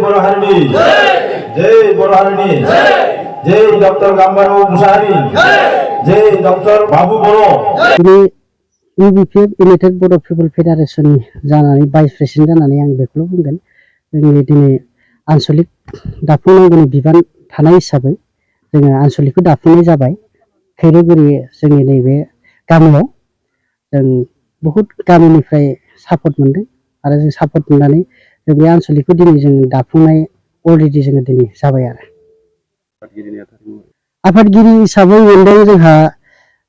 बर' हारिनि जय बर' हारिनि जय डक्टर गाम्बारू मुसाहारि जय डक्टर बाबु बर'। UBPF इउनाइटेड बड' पिपल फेडारेशन जानानै भाइस प्रेसिडेन्ट जानानै आं बेखौल' बुंगोन जोंनि दिनै आनसलिक दाफुंनांगौनि बिबान थानाय हिसाबै जोङो आनसलिकखौ दाफुंनाय जाबाय खैरोगुरि जोंनि नैबे गामियाव जों बहुत गामिनिफ्राय सापर्ट मोनदों आरो जों सापर्ट मोननानै जों बे आनसलिकखौ दिनै जों दाफुंनाय अलरेडि जोङो दिनै जाबाय आरो आफादगिरि हिसाबै मोनदों जोंहा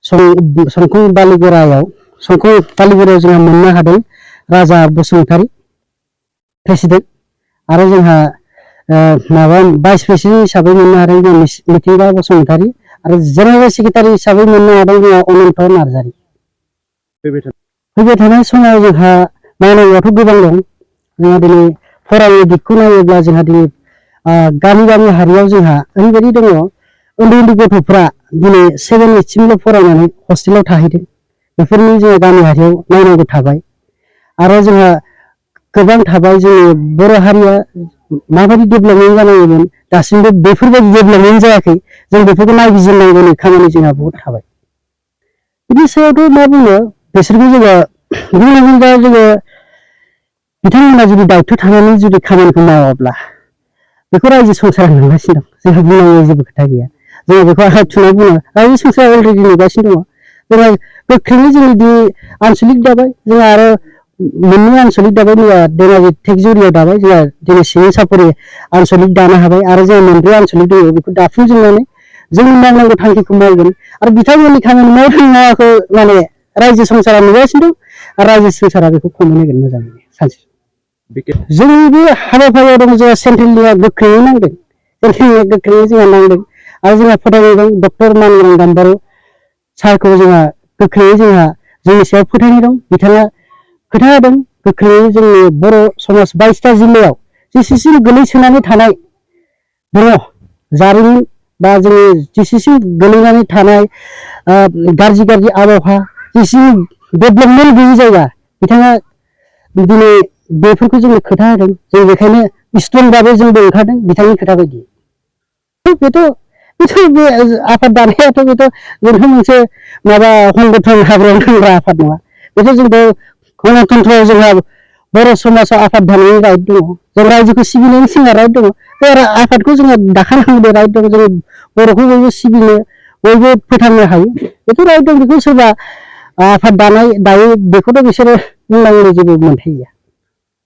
संकल बालिगरायाव जोंहा मोननो हादों राजा बसुमतारी प्रेसिडेन्ट आरो जोंहा माबा भाइस प्रेसिडेन्ट हिसाबै मोननो हादों जों मिथिंगा बसुमतारी आरो जेनेरेल सेक्रेटारि हिसाबै मोननो हादों जोंहा अनन्त नार्जारी। फैबाय थानाय समाव जोंहा मावनांगौआथ' गोबां दं जोंहा दिनै फरायनाय दिगखौ नायोब्ला जोंहा दिनै गामि गामि हारियाव जोंहा ओरैबायदि दङ उन्दै उन्दै गथ'फ्रा दिनै 7, 8 सिमल' फरायनानै हस्टेलाव थाहैदों बेफोरनि जोंहा गामि हारियाव नायनांगौ थाबाय आरो जोंहा गोबां थाबाय जोंनि बर' हारिया माबायदि डेभेलपमेन्ट जानांगौमोन दासिमबो बेफोरबायदि डेभेलपमेन्ट जायाखै जों बेफोरखौ नायबिजिरनांगौनि खामानि जोंहा बहुत थाबाय। बिनि सायावथ' मा बुङो बिसोरखौ जोङो बुंनांगौबा जोङो बिथांमोना जुदि दायित्व थानानै जुदि खामानिखौ मावाब्ला बेखौ रायजो संसारा नुगासिनो दं जोंहा बुंनांगौ जेबो खोथा गैया जोङो बेखौ आखाइ थुना बुङो रायजो संसारा अलरेडि नुगासिनो दङ जोंहा गोख्रैनो जोंनि आनसलिक दाबाय जोंहा आरो मोननै आनसलिक दाबाय जोंहा धेमाजि टेकजुरियाव दाबाय जोंहा दिनै सिमेन्ट सापरि आनसलिक दानो हाबाय आरो जोंहा मोनब्रै आनसलिक दङ बेखौ दाफुंजोबनानै जोंनि मावनांगौ थांखिखौ मावगोन आरो बिथांमोननि खामानि मावनायखौ माने रायजो संसारा नुगासिनो दं आरो रायजो संसारा बेखौ खमायनो नांगोन मोजाङै सानसे जोंनि बे हाबाफारियाव दं जोंहा सेन्ट्रेलनिया गोख्रैयै नांदों गोख्रैयै जोंहा नांदों आरो जोंहा फोथायनाय दं डक्टर मानगोनां गाम्बारू सारखौ जोंहा गोख्रैयै जोंहा जोंनि सायाव फोथायनाय दं बिथाङा खोथा होदों गोख्रैयै जोंनि बर' समाज 22टा जिल्लायाव जेसेसिम गोलैसोनानै थानाय दङ जारिमिन बा जोंनि जेसेसिम गोलैनानै थानाय गाज्रि आबहावा जेसेसिम डेभेलपमेन्ट गैयि जायगा बिथाङा दिनै बेफोरखौ जोंनो खोथा होदों जों बेखायनो स्ट्रंबाबो जोंबो ओंखारदों बिथांनि खोथा बायदि बेथ' बे आफाद दानायाथ' बेथ' जोंथ' मोनसे माबा संगठन हाग्रायाव थांग्रा आफाद नङा बेथ' जोंथ' गणतन्त्रआव जोंहा बर' समाजाव आफाद दानायनि राइट दङ जों रायजोखौ सिबिनायनि जोंहा राइट दङ बे आफादखौ जोङो दाखानांगौ राइट दङ जों बर'खौ बयबो सिबिनो बयबो फोथांनो हायो बेथ' राइट दं बेखौ सोरबा आफाद दायो बेखौथ' बिसोरो बुंनांगौनि जेबो मोन्थाय गैया।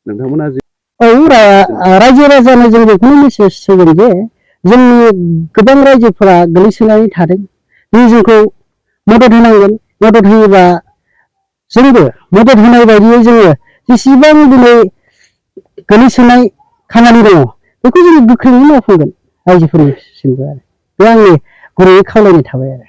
नोंथांमोना औ रायजो राजानो जों बेखौनो मेसेज होगोन जे जोंनि गोबां रायजोफोरा गोलैसोनानै थादों बे जोंखौ मदद होनांगोन मदद होयोबा जोंबो मदद होनाय बायदियै जोङो जेसेबां दिनै गोलैसोनाय खामानि दङ बेखौ जोङो गोख्रैनो मावफुंगोन रायजोफोरनिसिमबो आरो बे आंनि गुरैयै खावलायनाय थाबाय आरो